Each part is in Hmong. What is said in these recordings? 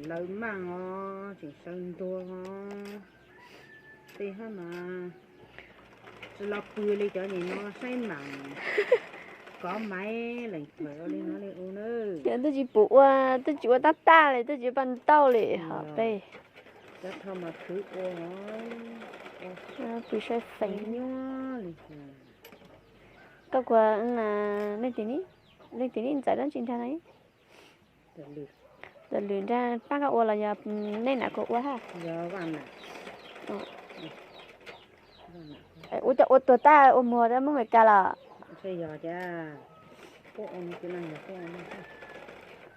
Lawv maj os, tseem sawv ntuag os. Tej hab mas tsis los pw li cov nim no saib mam kov maiv lees thawm ua li no li u na. Yog twb tsis pum ua, twb tsis ua tab tag li, twb tsis ua paj ntaub li hos peb. Cov tho mas khwv ua, pw saib feem. Nyuaj li. Koj kuas leej twg neb ntxawm dab tsi nrag na? Tus lwm nrag pab koj ua los yog nej nam kuas ua hab? Ua cov ua tuag tag ua muag rau Hmoob Amelikas los? Yog cas,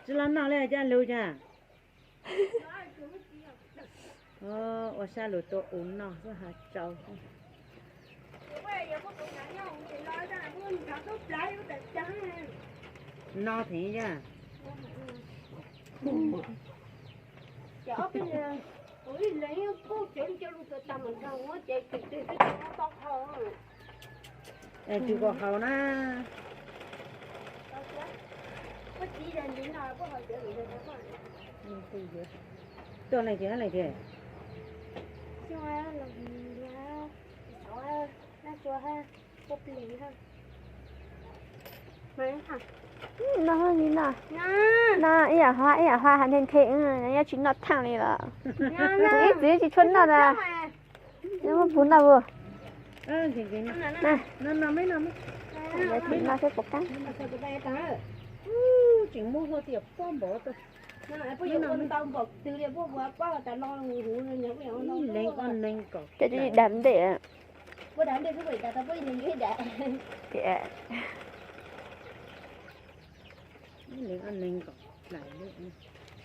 tsis los noj li cas lug cas. Ua sab lug tua u noj xwb has tsau. No theem yaj. Tsis kom haus na. Tuaj leej twg leej twg? No li no, no ib yam hov ib yam hov has nthe nthe, nyob tsis noj thaaj li los. Ib txwv tsis tshua noj na. Nyob muab pug noj ua. Noj seb puas qab. Tseem muab hlua tias pob npaum. Ib leeg ob neeg kom dlais li.